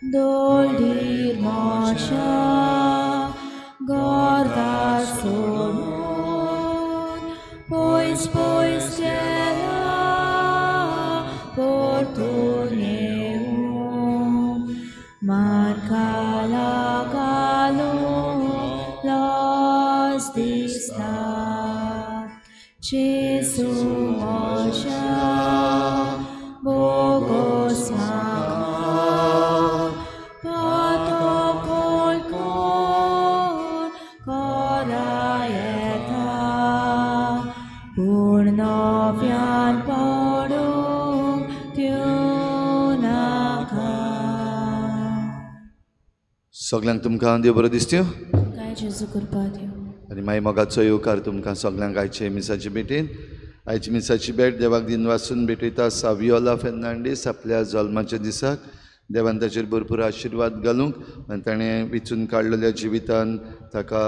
Doldir Moshe Gorda Solon Pois pois Gela Portuneum Marcala Galo Los Dista Jesu Moshe Bogos Maka Patokol Kor Koraeta Purnovian Porum Tunaka. सगल्यांक तुमकां देव बरो दिसत्यो काय जेजू कृपा दिवं. आनी मागीर मोगाचो येवकार तुमकां सगल्यांक आयचे मिसाचे भेटेन. आयची मिसाची भेट देवाक दिन वासून भेटयता सावियोला फेर्नांडीस आपल्या जल्माच्या दिसाक. देवान ताचेर भरपूर आशिर्वाद घालूंक आनी ताणें विचून काडलेल्या जिवितान ताका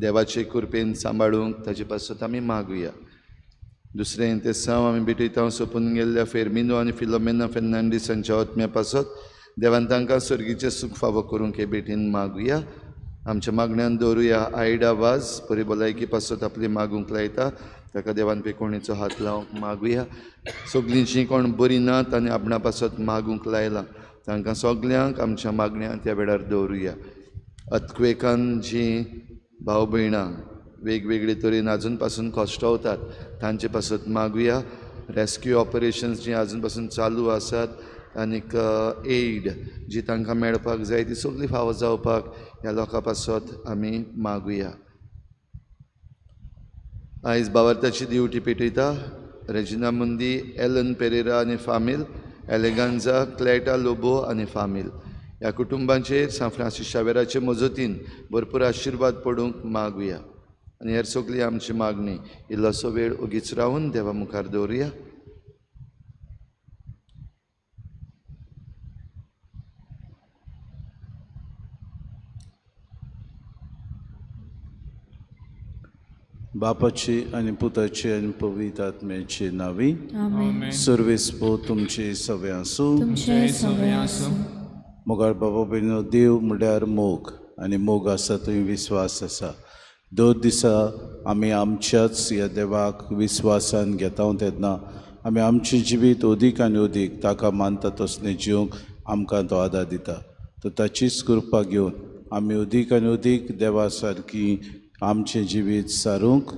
देवाचे कृपेन सांबाळूंक ताचे पासत आमी मागुया. दुसरें ते साव आमी भेटयता सोंपून गेल्ल्या फेर्मिनो आनी फिलोमेना फेर्नांडीस हांच्या आत्म्या पासत देवान तांकां सर्गीचें सूख फावो करूंक हे भेटीन मागुया. आमच्या मागण्यान दवरुया आयडा वाज बरी भलायकी पासत आपली मागूंक लायता ताका देवान पेकोणीचो हात लावंक मागुया. सगलीं जीं कोण बरीं नात आनी आपणा पासत मागूंक लायलां तांकां सगल्यांक आमच्या मागण्यांत त्या वेळार दवरुया. अर्थक्वेकान जीं भाव भयणां वेगवेगळे तरेन आजून पासून कश्टवतात तांचे पासत मागुया. रेस्क्यू ऑपरेशन्स जीं आजून पासून चालू आसात आनीक एड जी तांकां मेळपाक जाय ती सगळी फावो जावपाक ह्या लोकां पासत आमी मागुया. आयज बावर्ताची दिवटी पेटयता रेजिना मुंदी, एलन पेरेरा आनी फामील, एलेगांजा, क्लॅटा लोबो आनी फामील. ह्या कुटुंबांचेर सांत फ्रांसीस शावेराचे मजतीन भरपूर आशिर्वाद पडूंक मागुया. आनी हेर सगळी आमची मागणी इल्लोसो वेळ ओगीच रावन देवा मुखार दवरुया. बापाची आनी पुताची आनी पवित्र आत्म्याची नावी. आमेन. सर्वेस्पो तुमचे सवे आसूं. तुमचे सवे आसूं. मोगाळ बाबा भयणीनो, देव म्हणल्यार मोग आनी मोग आसा थंय विस्वास आसा. दर दिसा आमी आमच्याच ह्या देवाक विस्वासान घेता तेन्ना आमी आमचें जिवीत अदीक आनी अदीक ताका मानता तसलें जिवंक आमकां तो आदार दिता. तर ताचीच कृपा घेवन आमी अदीक आनी अदीक देवा सारकी आमचें जिवीत सारूंक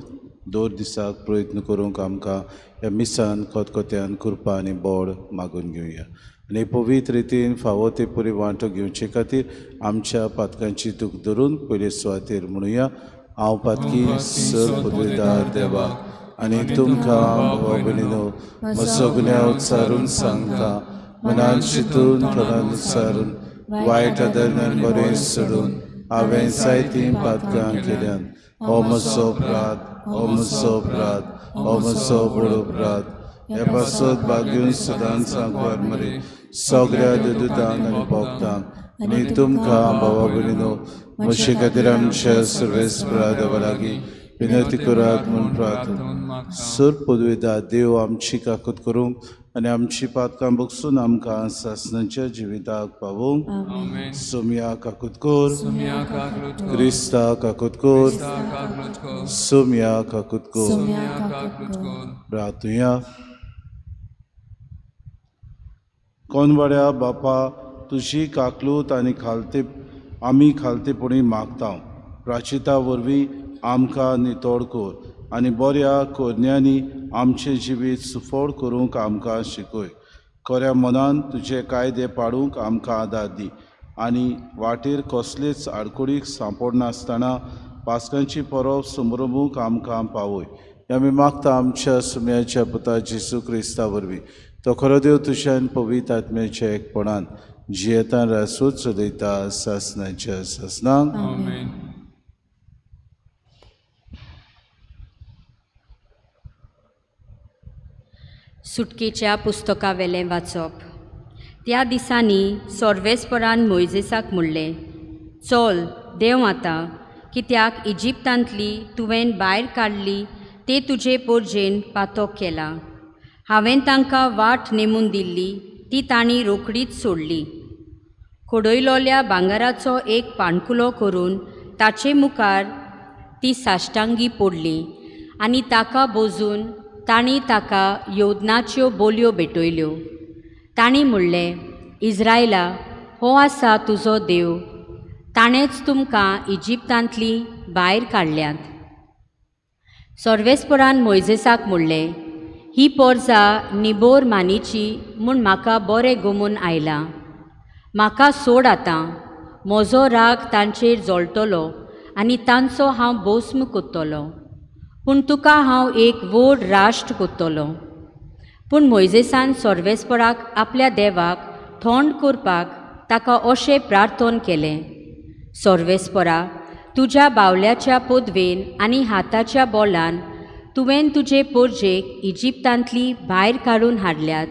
दर दिसाक प्रयत्न करूंक आमकां ह्या मिसान खतखत्यान कृपा आनी बोड मागून घेवया. आनी पवित्र रितीन फावो ते पुरी वांटो घेवचे खातीर आमच्या पातकांची दूख धरून पयले सुवातेर म्हणुया. हांव पातकी सर पदवीदार देवा आनी तुमकां भाव भयणीनो म्हजो गुन्यांव सारून सांगता, मनान चिंतून थोडान सारून वायट आदरण्यान बरें सोडून हांवें जायतीं पातकां केल्यान. हो म्हजो अपराध, हो म्हजो अपराध, हो म्हजो व्हड अपराध. हे पासत भाग्यून सदांच सांगपार मरे सगळ्या दुदांक आनी भोगतांक आनी तुमकां भावा भयणीनो म्हजे खातीर आमच्या सर्वेस्परा देवा लागीं विनंती करात म्हूण प्रार्थना. सर पदवेदा देव आमची काकूत करूंक आनी आमची पातकां बगसून आमकां सासणाच्या जिविताक पावोवंक. सोमया काकूत कर, क्रिस्ता काकूत कर, सोमया काकूत कर. प्रार्थुया. कोनवाड्या बापा, तुजी काकलूत आनी खालते आमी खालतेपणी मागता. प्राचिता वरवीं आमकां नितळ कर आनी बऱ्या करण्यांनी आमचें जिवीत सुफळ करूंक आमकां शिकय. खऱ्या मनान तुजे कायदे पाडूंक आमकां आदार दी आनी वाटेर कसलेच आडखळीक सांपडनासतना पास्कांची परब समरंभूंक आमकां पावय. हें आमी मागता आमच्या सुम्याच्या पुता जेजू क्रिस्ता वरवीं. तो खरो देव तुज्यान पवित्र आत्म्याच्या एकपणान जियेतान रासूच चलयता सासणाच्या सासणाक. सुटकेच्या पुस्तकावेलें वाचप. त्या दिसांनी सोर्वेस्परान मोयजेसाक म्हणलें, चल देंव आतां, कित्याक इजिप्तांतली तुवें भायर काडली ते तुजे पोरजेन पातक केलां. हांवें तांकां वाट नेमून दिल्ली ती तांणी रोखडीच सोडली. खोडयलोल्या भांगराचो एक पाणकुलो करून ताचे मुखार ती साश्टांगी पडली आनी ताका बोजून तांणी ताका योदनाच्यो बोलयो भेटयल्यो. तांणी म्हणलें, इज्रायला, हो आसा तुजो देव, ताणेंच तुमकां इजिप्तांतली भायर काडल्यात. सर्वेस्परान मोयजेसाक म्हणलें, ही पोरजा निबोर मानीची म्हूण म्हाका बरें गमून आयलां. म्हाका सोड आतां, म्हजो राग तांचेर जळटलो आनी तांचो हांव भस्म कोत्तलो, पूण तुका हांव एक व्हड राष्ट्र कोत्तलो. पूण मोयजेसान सर्वेस्पराक आपल्या देवाक थोंड करपाक ताका अशें प्रार्थन केलें, सर्वेस्परा, तुज्या बावल्याच्या पदवेन आनी हाताच्या बोलान तुवें तुजे पोरजेक इजिप्तांतली भायर काडून हाडल्यात,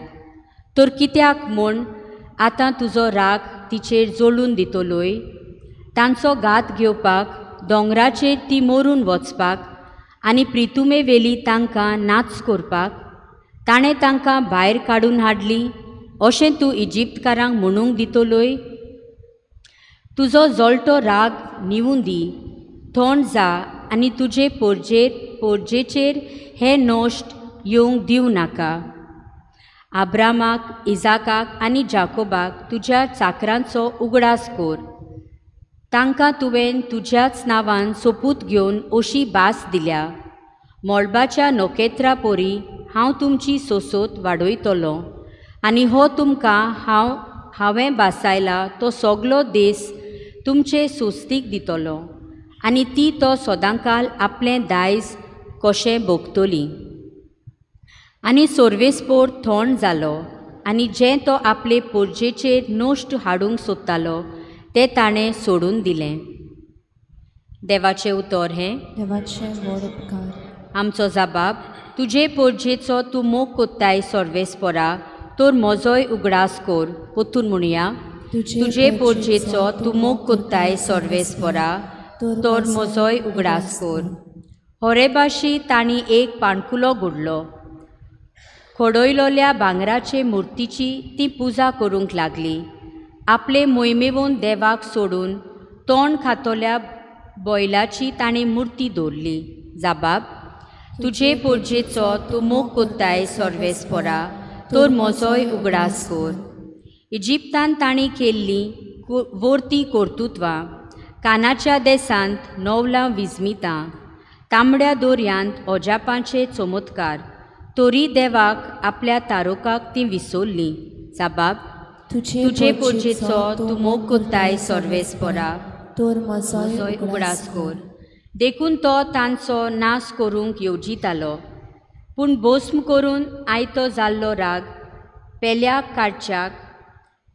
तर कित्याक म्हूण आतां तुजो राग तिचेर जळून दितलोय? तांचो घात घेवपाक दोंगराचेर ती मरून वचपाक आनी प्रितुमेवेली तांकां नाच करपाक ताणें तांकां भायर काडून हाडली अशें तूं इजिप्तकारांक म्हणूंक दितलोय? तुजो जळटो राग निवूं दी, थोंड जा आनी तुजे पोरजेचेर हें नश्ट येवंक दिवं नाका. आब्रामाक, इजाकाक आनी जाकोबाक तुज्या चाकरांचो उगडास कर. तांकां तुवें तुज्याच नांवान सोपूत घेवन अशी भास दिल्या, मळबाच्या नखेत्रां परी हांव तुमची सोसोत वाडयतलो आनी हो तुमकां हांवें भासायला तो सगलो देस तुमचे सोस्तीक दितलो आनी ती तो सदांकाल आपलें दायज कशें भोगतली. आनी सर्वेस्पोर थोंड जालो आनी जें तो आपले पोरजेचेर नश्ट हाडूंक सोदतालो तें ताणें सोडून दिलें. देवाचें उतर हें. देवाचें व्हड उपकार. आमचो जबाब, तुजे पोरजेचो तूं मोग कोत्ताय सर्वेस्परा, तर म्हजोय उगडास कर. पोतून म्हणया, तुजे पोरजेचो तूं मोग कोत्ताय सर्वेस्परा, तर म्हजोय उगडास कर. होरेबाशी तांणी एक पाणकुलो घडलो. खोडयलोल्या भांगराचे मुर्तीची ती पुजा करूंक लागली. आपले मोहिमेवन देवाक सोडून तोंड खातोल्या बैलाची ताणें मुर्ती दवरली. जबाब, तुजे पोरजेचो तूं मोग कोत्ताय सर्वेस्परा, तर म्हजोय उगडास कर. इजिप्तान तांणी केल्लीं वर्ती कर्तुत्वां, कानाच्या देसांत नवलां विजमितां, तांबड्या दोरयांत अजापांचे चमत्कार, तरी देवाक आपल्या तारोकाक ती विसरली. जबाब, तुजे पोरजेचो तूं मोग कोत्ताय सर्वेस्परा, तर म्हजोय उगडास कर. देखून तो तांचो नाश करूंक येवजितालो, पूण भस्म करून आयतो जाल्लो राग पेल्याक काडच्याक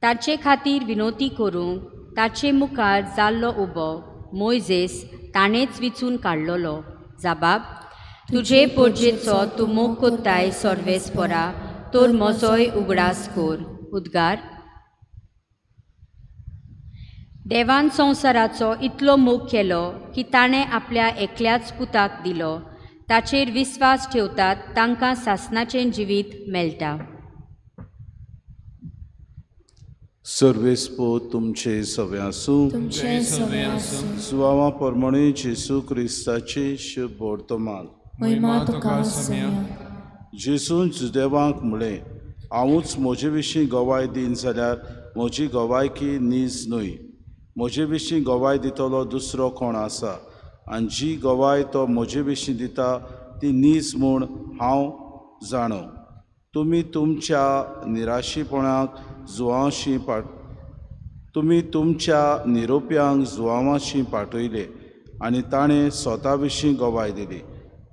ताचे खातीर विनोती करूंक ताचे मुखार जाल्लो उबो मोयजेस ताणेंच विचून काडलोलो. जबाब, तुजे पोरजेचो तूं मोग कोत्ताय सर्वेस्परा, तर म्हजोय उगडास कर. उद्गार. देवान संवसाराचो इतलो मोग केलो की ताणें आपल्या एकल्याच पुताक दिलो. ताचेर विस्वास ठेवतात तांकां सासणाचें जिवीत मेळटा. सर्वेस्पो तुमचे सवे आसूं. तुमचे सवे आसूं. सुवावा प्रमाणे जेजू क्रिस्ताचे शुभ वर्तमान. महिमा तुका सोम्या. जेजून जुदेवांक म्हळें, हांवूच म्हजे विशीं गवाय दीन जाल्यार म्हजी गवायकी नीज न्हय. म्हजे विशीं गवाय दितलो दुसरो कोण आसा, आनी जी गवाय तो म्हजे विशीं दिता ती नीज म्हूण हांव जाणो. तुमी तुमच्या निराशीपणाक जुवांशी तुमी तुमच्या निरोप्यांक जुवांवाशी पाठयले आनी ताणें स्वता विशीं गवाय दिली.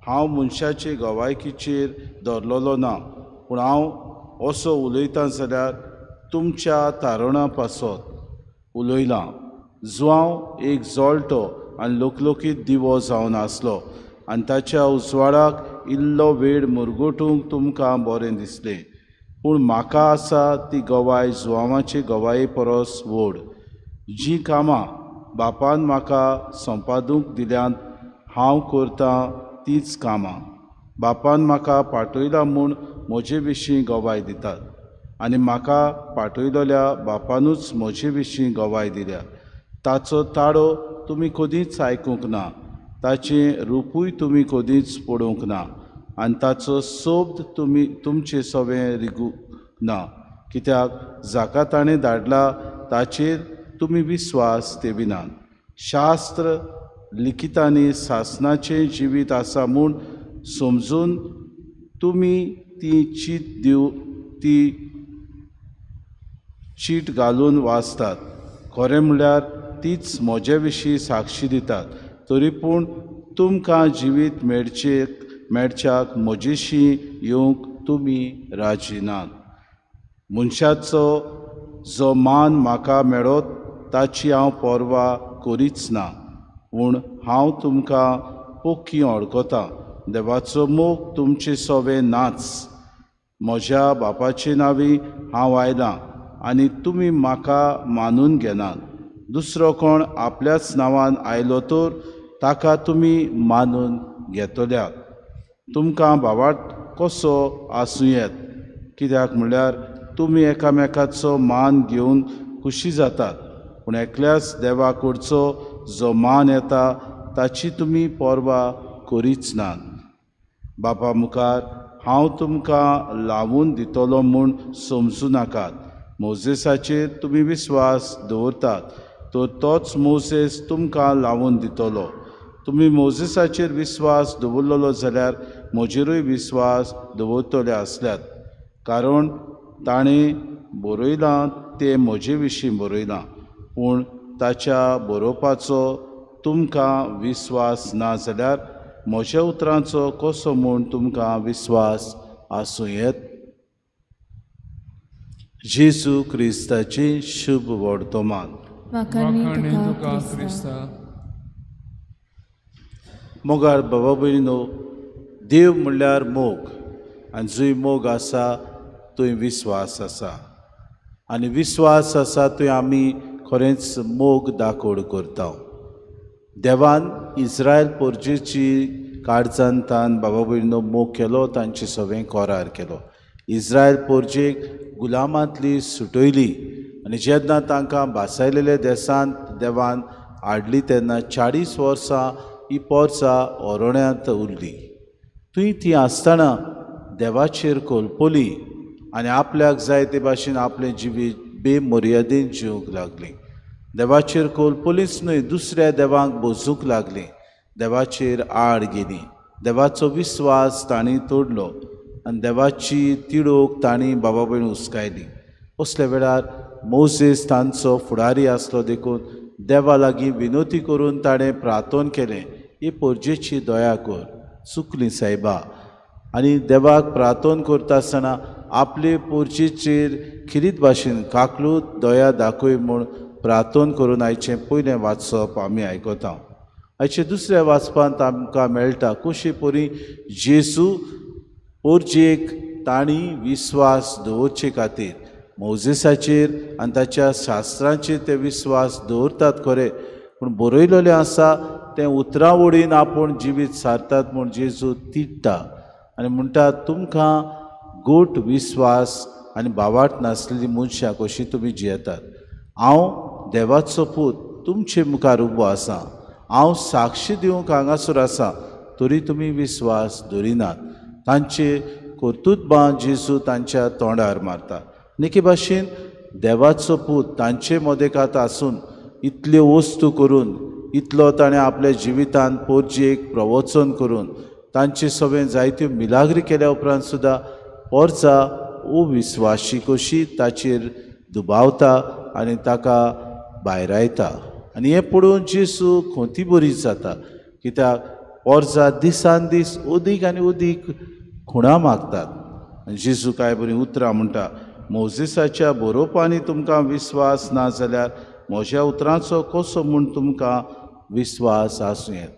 हांव मनशाचे गवायकीचेर धरलेलो ना, पूण हांव असो उलयतां जाल्यार तुमच्या तारुणा पासत उलयलां. जुवांव एक जळटो आनी लोकलोकीत दिवो जावन आसलो आनी ताच्या उजवाडाक इल्लो वेळ मुरगुटूंक तुमकां बरें दिसलें, पूण म्हाका आसा ती गवाय जुवांवाचे गवाये परस व्हड. जीं कामां बापान म्हाका संपादूंक दिल्यांत हांव करतां तींच कामां बापान म्हाका पाठयला म्हूण म्हजे विशीं गवाय दितात. आनी म्हाका पाठयलोल्या बापानूच म्हजे विशीं गवाय दिल्या. ताचो ताळो तुमी कदींच आयकूंक ना, ताचें रुपूय तुमी कदींच पळोवंक ना आनी ताचो शब्द तुमी तुमचे सवें रिगूंक ना, कित्याक जाका ताणें धाडला ताचेर तुमी विस्वास तेविनात. शास्त्र लिखितांनी सासणाचें जिवीत आसा म्हूण समजून तुमी ती चीट ती चीट घालून वाचतात. खरें म्हणल्यार तीच म्हजे विशीं साक्षी दितात. तरी पूण तुमकां जिवीत मेळच्याक म्हजेशी येवंक तुमी राजी नात. मनशाचो जो मान म्हाका मेळत ताची हांव पर्वा करीच ना, पूण हांव तुमकां पोक्की वळखतां. देवाचो मोग तुमचे सवे नाच. म्हज्या बापाचे नांवी हांव आयलां आनी तुमी म्हाका मानून घेनात. दुसरो कोण आपल्याच नांवान आयलो तर ताका तुमी मानून घेतल्यात. तुमकां भावार्थ कसो आसूं येत, कित्याक म्हणल्यार तुमी एकामेकाचो मान घेवन खुशी जातात, पूण एकल्याच देवा कडचो जो मान येता ताची तुमी पर्वा करीच नात. बापा मुखार हांव तुमकां लावून दितलो म्हूण समजूं नाकात. मोजेसाचेर तुमी विस्वास दवरतात तर तोच मोजेस तुमकां लावून दितलो. तुमी मोजेसाचेर विस्वास दवरलेलो जाल्यार म्हजेरूय विस्वास दवरतले आसल्यात, कारण ताणें बरयलां तें म्हजे विशीं बरयलां. पूण ताच्या बरोवपाचो तुमकां विस्वास ना जाल्यार म्हज्या उतरांचो कसो म्हूण तुमकां विस्वास आसूं येत. जेजू क्रिस्ताचें शुभ वर्तमान. वाखाणणी तुका क्रिस्ता. मोगाळ बाबा भयणीनो, देव म्हणल्यार मोग आनी जंय मोग आसा थंय विस्वास आसा आनी विस्वास आसा थंय आमी खरेंच मोग दाखोड करता. देवान इस्रायल पोरजेची काळजान तान बाबा भयणीनो मोग केलो, तांचे सगळें करार केलो. इस्रायल पोरजेक गुलामांतली सुटयली आनी जेन्ना तांकां भासायलेल्या देशांत देवान हाडली तेन्ना 40 वर्सां ही पोरसां ओरोण्यांत उरली. थंय ती आसतना देवाचेर कोलपोली आनी आपल्याक जाय ते भाशेन आपलें जिवीत बेमर्यादेन जिवंक लागली. देवाचेर कोलपोलीच न्हय, दुसऱ्या देवांक बोजूंक लागली. देवाचेर आड गेली. देवाचो विस्वास तांणी तोडलो आनी देवाची तिडोक तांणी बाबा भयण उस्कायली. असल्या वेळार मोजेस तांचो फुडारी आसलो देखून देवा लागीं विनवती करून ताणें प्रार्थन केलें, ही पोरजेची दया कर, चुकली सायबा. आनी देवाक प्रार्थन करता आसतना आपले पोरजेचेर खिरीत भाशेन काकलूत दया दाखय म्हूण प्रार्थन करून आयचें पयलें वाचप आमी आयकता. आयचें दुसऱ्या वाचपांत आमकां मेळटा कशी परी जेजू पोरजेक तांणी विस्वास दवरचे खातीर मोजेसाचेर आनी ताच्या शास्त्रांचेर ते विस्वास दवरतात खरें, पूण बरयलेलें आसा तें उतरां वडीन आपूण जिवीत सारतात म्हूण जेजू तिडटा आनी म्हणटा, तुमकां गोट विस्वास आनी भावार्थ नासलेली मनशां कशी तुमी जियेतात. हांव देवाचो पूत तुमचे मुखार उबो आसा, हांव साक्षी दिवंक हांगासर आसा, तरी तुमी विस्वास दवरिनात. तांचे कर्तुत्वां जेजू तांच्या तोंडार मारता. एके भाशेन देवाचो पूत तांचे मदेकात आसून इतल्यो वस्तू करून, इतलो ताणें आपल्या जिवितांत पोरजेक प्रवचन करून तांचे सगळें जायत्यो मिलाग्री केल्या उपरांत सुद्दां पोरचा अविस्वाशी कशी ताचेर दुबावता आनी ताका भायरायता. आनी हें पळोवन जेजू खोंती बरी जाता, कित्याक पोरचा दिसान दीस अदीक आनी अदीक खुणां मागतात. आनी जेजू कांय बरीं उतरां म्हणटा, मोजेसाच्या बरोवपांनी तुमकां विस्वास ना जाल्यार म्हज्या उतरांचो कसो म्हूण तुमकां विस्वास आसूं येत.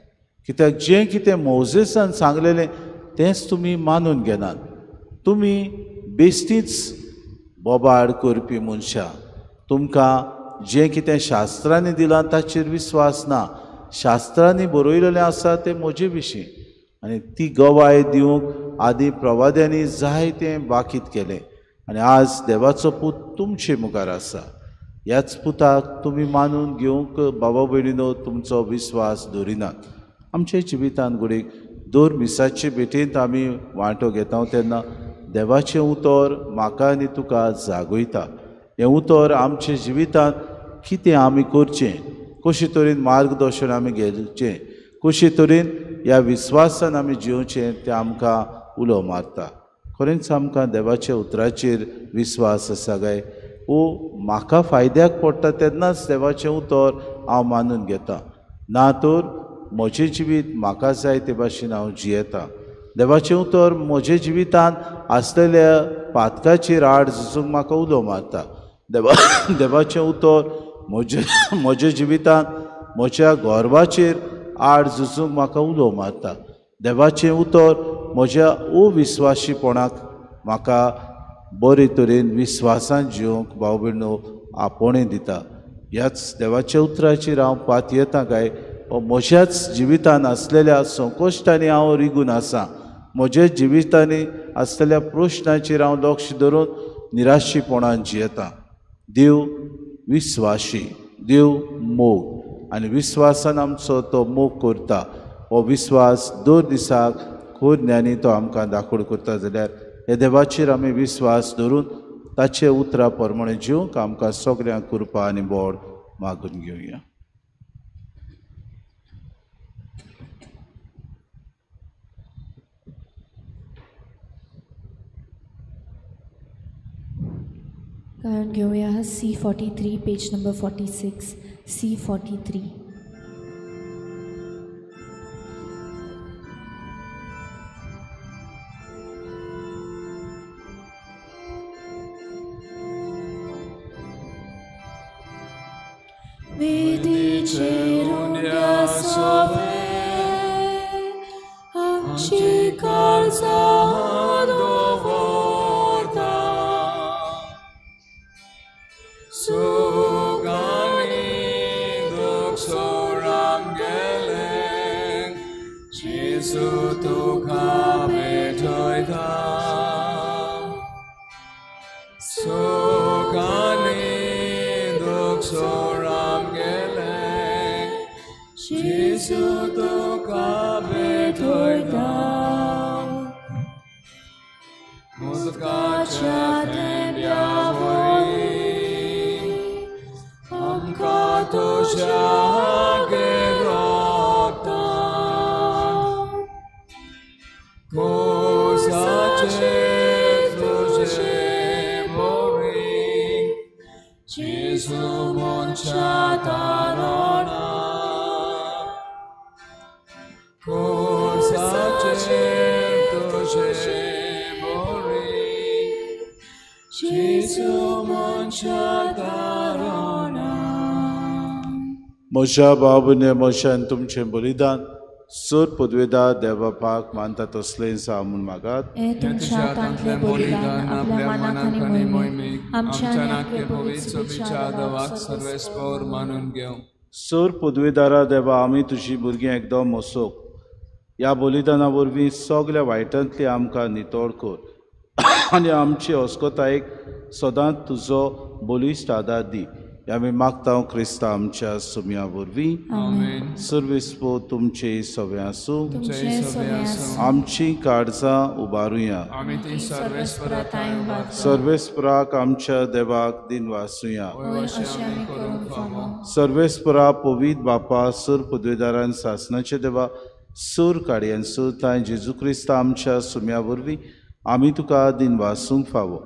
कित्याक जें कितें मोजेसान सांगलेलें तेंच तुमी मानून घेनात. तुमी बेश्टीच बोबाड करपी मनशां, तुमकां जें कितें शास्त्रांनी दिलां ताचेर विस्वास ना. शास्त्रांनी बरयलेलें आसा तें म्हजे विशीं आनी ती गवाय दिवंक आदी प्रवाद्यांनी जायतें बाकीत केलें. आनी आज देवाचो पूत तुमचे मुखार आसा. ह्याच पुताक तुमी मानून घेवंक बाबा भयणीनो तुमचो विस्वास दवरिनात. आमच्या जिवितांत घडयेक दर मिसाचे भेटेंत आमी वांटो घेता तेन्ना देवाचें उतर म्हाका आनी तुका जागयता. हें उतर आमच्या जिवितांत कितें आमी करचें, कशे तरेन मार्गदर्शन आमी घेवचें, कशे तरेन ह्या विस्वासान आमी जिवचें तें आमकां उलो मारता. खरेंच आमकां देवाच्या उतराचेर विस्वास आसा काय ओ म्हाका फायद्याक पडटा तेन्नाच देवाचें उतर हांव मानून घेता, ना तर म्हजें जिवीत म्हाका जाय ते भाशेन हांव जियेता. देवाचें उतर म्हज्या जिवितांत आसलेल्या पातकाचेर आड झुजूंक म्हाका उलो मारता. देवाचें उतर म्हज्या जिवितांत म्हज्या गर्वाचेर आड झुजूंक म्हाका उलो मारता. देवाचें उतर म्हज्या अविस्वाशीपणाक म्हाका बरे तरेन विस्वासान जिवंक भाव भयणो आपोवणें दिता. ह्याच देवाच्या उतराचेर हांव पातयेता काय म्हज्याच जिवितांत आसलेल्या संकश्टांनी हांव रिगून आसा, म्हज्या जिवितांनी आसलेल्या प्रश्नाचेर हांव लक्ष धरून निराशीपणान जियेता. देव विस्वाशी, देव मोग आनी विस्वासान आमचो तो मोग करता. हो विस्वास दर दिसाक खोर ज्ञानी तो आमकां दाखोड करता जाल्यार ह्या देवाचेर आमी विस्वास धरून ताचे उतरां प्रमाणे जिवंक आमकां सगळ्यांक कृपा आनी बोड मागून घेवया. गायन घेवया C43 page number 46 C43. म्हज्या बाबूने म्हज्यान तुमचें बलिदान सर पदवेदार देवबापाक मानता तसलें सा म्हूण मागात. सर पदवेदारा देवा, आमी तुजी भुरगीं एकदम मोसोक ह्या बलिदाना वरवीं सगल्या वायटांतली आमकां नितळ कर आनी आमची अस्कतायेक सदांच तुजो बळिश्ट आदार दी. आमी मागता क्रिस्ता आमच्या सुम्या वरवीं. सर्वेस्पो तुमचे सवे आसूं. आमची काळजां उबारुया. सर्वेस्पराक आमच्या देवाक दिनवासुया. सर्वेस्परा पवित्र बापा सर पदवेदारान सासनाचे देवा सूर काडयेन सुरताय जेजू क्रिस्ता आमच्या सुम्या वरवीं आमी तुका दिनवासूंक फावो.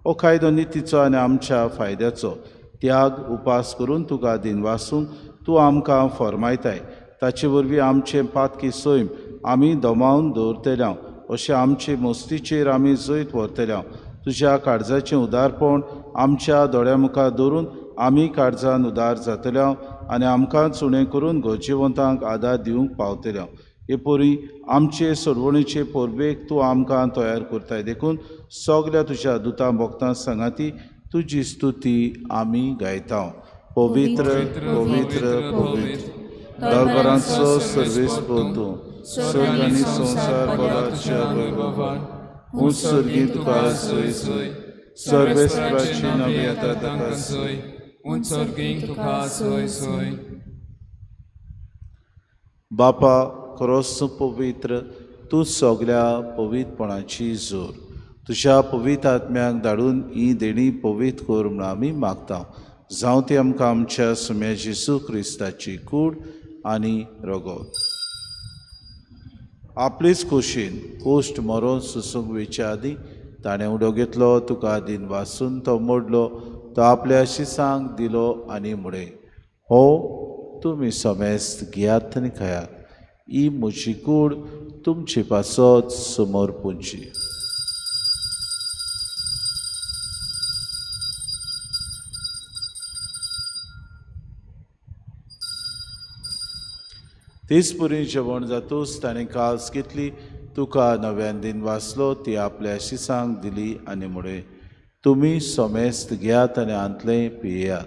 हो कायदो नितीचो आनी आमच्या फायद्याचो त्याग उपास करून तुका दिनवासूंक तूं आमकां फॉर्मायताय. ताचे वरवीं आमचें पातकी सैम आमी दमावन दवरतल्या अशें आमचे मस्तीचेर आमी जैत व्हरतल्या. तुज्या काळजाचें उदारपण आमच्या दोळ्या मुखार दवरून आमी काळजान उदार जातल्या आनी आमकां चुणें करून गरजेवंतांक आदार दिवंक पावतल्या. हे परी आमचे सोडवणेचे परबेक तूं आमकां तयार करताय. देखून सगल्या तुज्या दुतां भक्तां सांगाती तुजी स्तुती आमी गायता. पवित्र पवित्र पवित्र दरबारांचो सर्वेस्पर तूं, स्वर्ग आनी संवसार बलाच्या वैभवान उंच सर्गीं तुका जय जय. सर्वेस्पराची नवी येता ताका सोय उंचोर्गींक तुका सोय सोय. बापा खरोच तूं पवित्र, तूं सगळ्या पवित्रपणाची जोर. तुज्या पवित्र आत्म्याक धाडून ही देणी पवित्र कर म्हूण आमी मागता. जावं ती आमकां आमच्या सुम्या जेजू क्रिस्ताची कूड आनी रगत. आपलेच खोशेन कोश्ट मरोन सोसूंक वेच्या आदीं ताणें उडो घेतलो, तुका दिन वासून तो मोडलो, तो आपल्या शिसांक दिलो आनी म्हळें, हो तुमी समेस्त घेयात आनी खायात, ही म्हजी कूड तुमचे पासत समर्पूंची. तेच पुरी जेवण जातूच ताणें कास घेतली, तुका नव्यान दिन वाचलो, ती आपल्या शिसांक दिली आनी म्हळें, तुमी समेस्त घेयात आनी हांतलें पियेयात,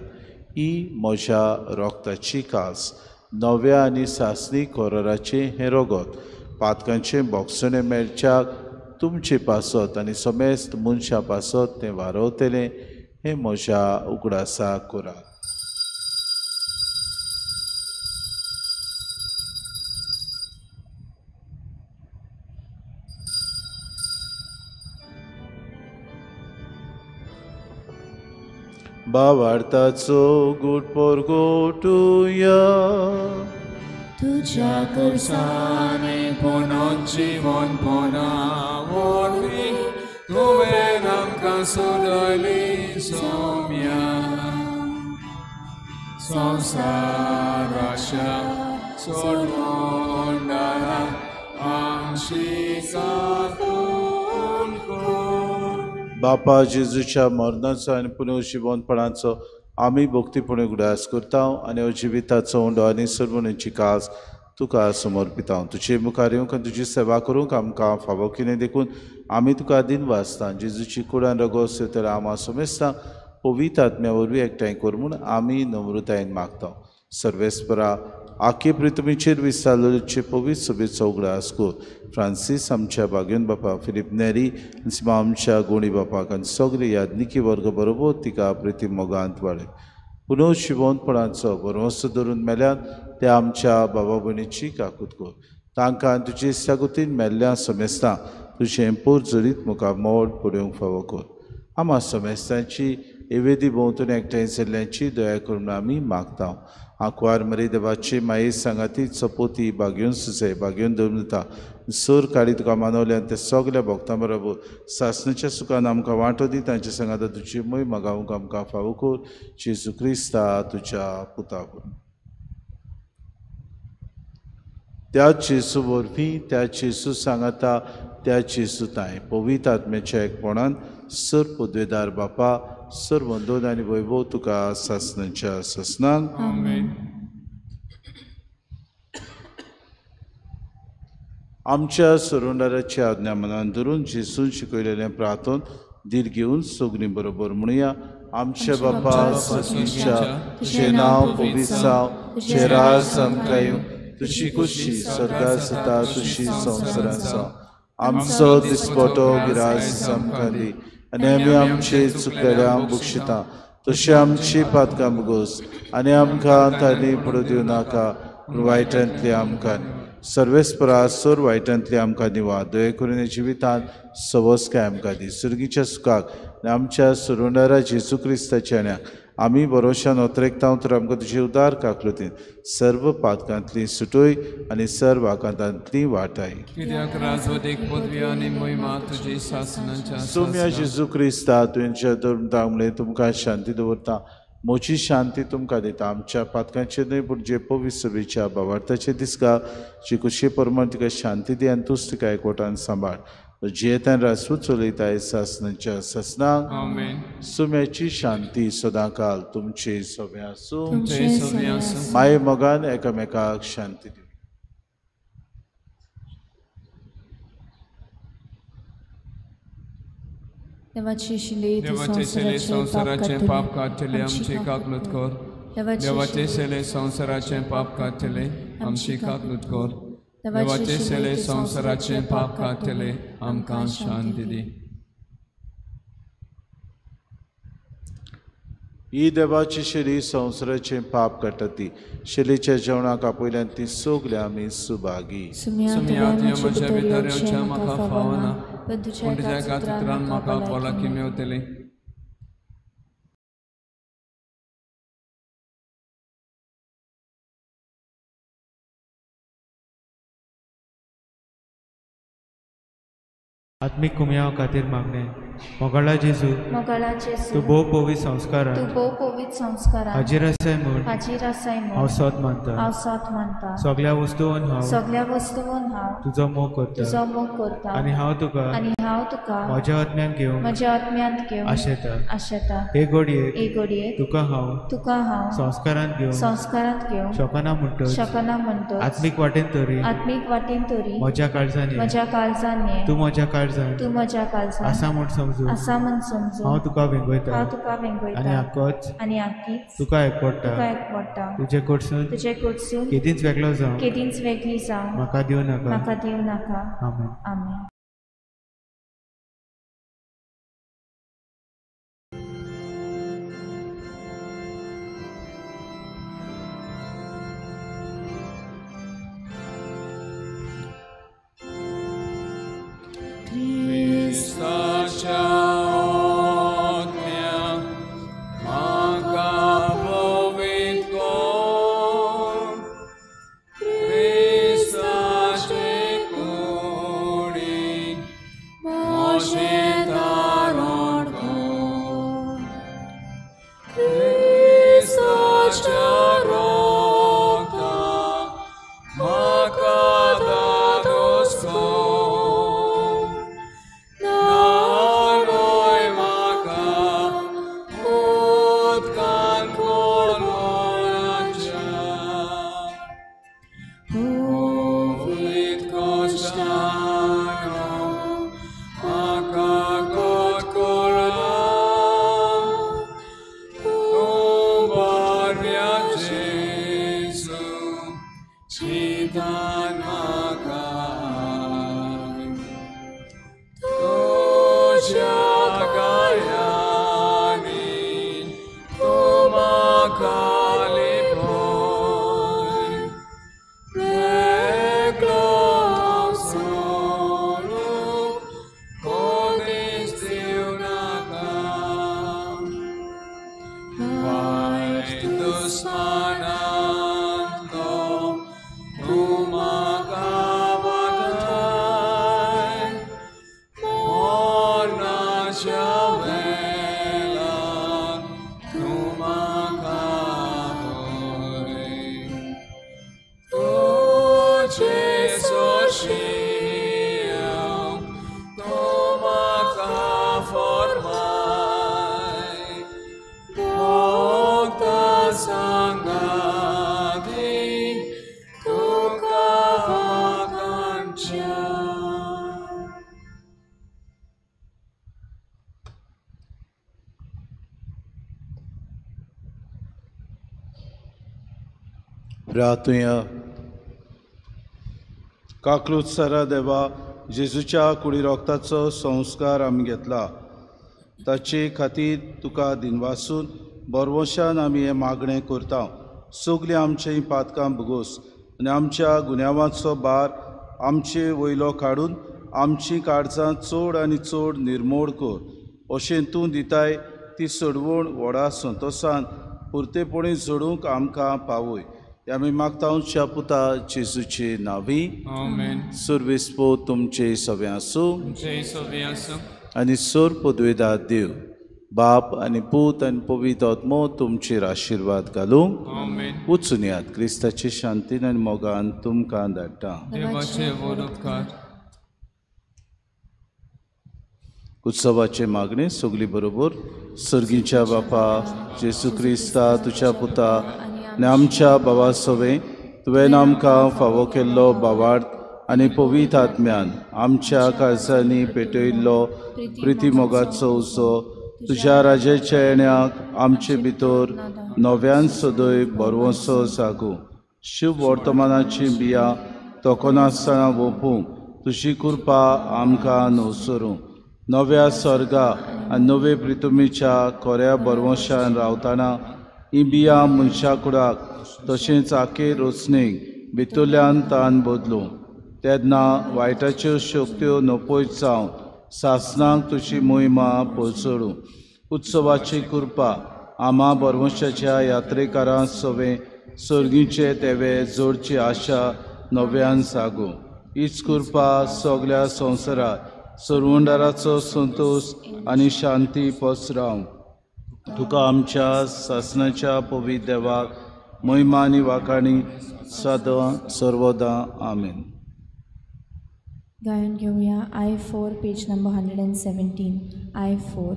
ही म्हज्या रोगताची कास, नव्या आनी सासणी कोराराचें हें रगत, पातकांचें बोगसणें मेळच्याक तुमचे पासत आनी समेस्त मनशां पासत तें वारवतलें, हें म्हज्या उगडासाक करात. भावार्थाचो गुट परगोटुया, तुज्या करसांनी पुनोन जिवन पुना वरवीं तुवें आमकां सोडयली सोम्या. संवसाराच्या सोडवणारा आमची काकूट कर. बापा जेजूच्या मरणाचो आनी पुनर्जिवनपणाचो आमी भक्तीपणे उगडास करता आनी जिविताचो उंडो आनी सर्वणेची कास तुका समर्पिता. तुजे मुखार येवंक आनी तुजी सेवा करूंक आमकां फावो कितें देखून आमी तुका दिन वाचता. जेजूची कुडान रगोस तर आमा समेस्ता पवित्र आत्म्या वरवीं एकठांय कर म्हूण आमी नम्रतायेन मागता. सर्वेस्परा आखे पृथ्वीचेर विस्तारलेचे पवित्र सभेचो उगडास कर. फ्रांसीस आमच्या बागेवन बापा, फिलीप नेरी आमच्या गोणी बापाक आनी सगळे याज्ञिकी वर्ग बरोबर तिका प्रिती मोगांत वाडय. पुनः शिवोनपणाचो भरवंसो धरून मेल्यान त्या आमच्या बाबा भयणीची काकूत कर. तांकां तुजे सागोतीन मेल्ल्या समेस्तां तुजें पोर जरीत मुखार मोड पडोवंक फावो कर. आमा समेस्तांची एवेदी भोंवतणी एकठांय जाल्ल्यांची दया करून आमी मागता. आंकवार मरी देवाची माये सांगाती चपोती बागेवन सुसे बागेवन धरून दिता. सर काडी तुका मानवले आनी ते सगल्या भक्तां बरोबर सासणाच्या सुखान आमकां वांटो दी. तांच्या सांगाता तुजी मोय मागावंक आमकां फावो कर. जेजू क्रिस्ता तुज्या पुता करून. त्या जेजू वरवीं, त्या जेजू सांगाता, त्या जेजू तांय पवित्र आत्म्याच्या एकपणान सर पदवेदार बापा, सर वंदोन आनी वैभव तुका सासणाच्या सासणाक. आमेन. आमच्या सरुंडाराची आज्ञा मनान धरून जेजून शिकयलेलें प्रार्थन धीर घेवन सगळीं बरोबर म्हणुया. आमच्या बापा सर्गीच्या, तुजें नांव पवित्र जावं, तुजें राज आमकां येवं, तुजी खुशी स्वर्गार जाता तशी संवसारांत जावं. आमचो दिसपटो गिरास आमकां दी आनी आमी आमचे चुकलेल्यांक बक्षिता तशें आमची पातकां भोगोस आनी आमकां तांणी पडूं दिवं नाका, पूण वायटांतली आमकां सर्वेस्परा सोर वायटांतली आमकां निवा. दया करून जिवितांत सवसकाय आमकां दी. सुर्गीच्या सुखाक आनी आमच्या सुरुंडारा जेजू क्रिस्ताच्या आण्याक आमी भरोशान ओतरेकता तर आमकां तुजे उदार काकलुतीन सर्व पातकांतली सुटोय आनी सर्व आकांतांतली वाटाय. कित्याक राजवटीक पदवी आनी महिमा तुजी सासणाच्या. सोम्या जेजू क्रिस्ता तुवें धर्मता म्हणलें तुमकां शांती दवरता, म्हजी शांती तुमकां दिता. आमच्या पातकांचेर न्हय पूण जे पवित्र सभेच्या भावार्थाचे दिसका जी कुशी प्रमाण तिका शांती दी आनी तूच तिका एकवटान सांबाळ. जियेतान राजपूत चलयताय सासणाच्या सासणाक. आमेन. सुम्याची शांती सदांकाल तुमचे सगळे आसूं. तुमचे सगळे आसूं. माये मोगान एकामेकाक शांती दिवं. देवाचे सेले संवसाराचें पाप काडटले आमची काकलूत कर. देवाचे सेले संवसाराचें पाप काडटले आमची काकलूत कर. देवाचे सेले संवसाराचें पाप काडटले आमकां शांती दी. ही देवाची शेली संवसाराचें पाप काडटा ती शेलीच्या जेवणाक आपयल्यान ती सगळीं आमी सुभागी. सुम्या सुम्या तुवें तुवें म्हजे म्हजे भितर भितर येवचें येवचें म्हाका म्हाका फावना, फावना, पण पूण तुज्या तुज्या एकाच एकाच उतरान उतरान म्हाका म्हाका भलायकी भलायकी मेवतली. मेवतली. आत्मीक कुमयाव खातीर मागणें. मोगाळा जेजू, मोगाळा जेजू, तूं भोव पवित्र तूं संस्कारान भोव पवित्र संस्कारान हाजीर आसाय म्हूण हाजीर आसाय हांव म्हूण सोद मानता. हांव सोद मानता. सगळ्या वस्तून हांव सगळ्या वस्तून हांव तुजो मोग करता तुजो मोग करता आनी हांव तुका आनी हांव तुका म्हज्या आत्म्यान घेवंक म्हज्या आत्म्यांत घेवन आशेता. आशेता. हे घडयेक हे घडयेक तुका हांव तुका हांव संस्कारान घेवंक संस्कारांत घेवंक शकना म्हणटच शकना म्हणटच आत्मीक वाटेन तरी आत्मीक वाटेन तरी म्हज्या काळजान ये. म्हज्या काळजान ये. तूं म्हज्या काळजान तूं म्हज्या काळजान आसा म्हूण समजून आसा म्हूण समजून हांव तुका वेंगयता हांव तुका आनी वेंगयता आकोच आनी आकीच तुका एकवडटा. तुका एकवडटा. तुजे कडसून तुजे कडसून केदींच वेगळो जावं केदींच वेगळी जावं म्हाका दिवं नाका. म्हाका दिवं नाका. आमेन. आमेन. क्रिस्ताच्या आत्म्या म्हाका पवित्र कर, क्रिस्ताचे कुडीन म्हजें तारण कर, क्रिस्ताच्या रोगतान म्हाका दादोस कर, नारोय म्हाका उदकान कोलोनाच्या पवित्र कोश्टानो म्हाका गोड करा, तूं बऱ्या जेजू चिंतान म्हाका तुज्या गायांनी तूं म्हाका लिपय, मेकळो हांव सोडूंक कोणीच दिवं नाका. वायट दुस्मानांतलो तूं म्हाका वाटाय, मरणाच्या वेळार तूं म्हाका पळय. तुजे सोरशीं तूं म्हाका फॉर्माय, भोगता सांगाती तुका वाखाणच्या. प्रार्थुया. काकलूत सरा देवा, जेजूच्या कुडी रोगताचो संस्कार आमी घेतला ताचे खातीर तुका दिनवासून बरवशान आमी हें मागणें करता. सगळीं आमचीं पातकां भोगोस आनी आमच्या गुन्यांवाचो भार आमचे वयलो काडून आमचीं काळजां चड आनी चड निर्मोड कर. अशें तूं दिताय ती सोडवण व्हडा संतोसान पुरतेपणी जोडूंक आमकां पावय. आमी मागता च्या पुता जेजूचे नांवी. आमेन. सुरविस्पो तुमचे सगळें आसूं तुमचेय सगळें आसूं. आनी सोर पदवेदार देव बाप आनी पूत आनी पवित्र आत्मो तुमचेर आशिर्वाद घालूं. आमेन. वचून यात क्रिस्ताचे शांतीन आनी मोगान तुमकां धाडटा. देवाचे व्हड उपकार. उत्सवाचे मागणे सगळी बरोबर. सर्गीच्या बापा जेजू क्रिस्ता तुज्या पुता आनी आमच्या बाबा सवें तुवें आमकां फावो केल्लो बावार्थ आनी पवित्र आत्म्यान आमच्या काळजांनी पेटयल्लो प्रिती मोगाचो उजो तुज्या राजाच्या येण्याक आमचे भितर नव्यान सदय बरवसो जागूं. शुभ वर्तमानाची बियां तोखनासतना वोपूंक तुजी कृपा आमकां नवसरूं. नव्या स्वर्गा आनी नवे प्रितुमीच्या कोऱ्या बरवंशान रावतना ही बियां मनशा कुडाक तशेंच आखे रोसणेक भितरल्यान तान बदलूं. तेन्ना वायटाच्यो शक्त्यो नपयत जावन सासणाक तुजी मोहिमा पसळूं. उत्सवाची कृपा आमा बरवंशाच्या यात्रेकारां सवें सर्गीचे तेवे जोडची आशा नव्यान सागूं. हीच कृपा सगल्या संवसारात सरवंडाराचो संतोश आनी शांती पसरावं. तुका आमच्या सासणाच्या पवित्र देवाक महिमा आनी वाखाणी सदां सर्वदां. आमेन. गायन घेवया I4 page number 117. I4.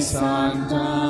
Santa.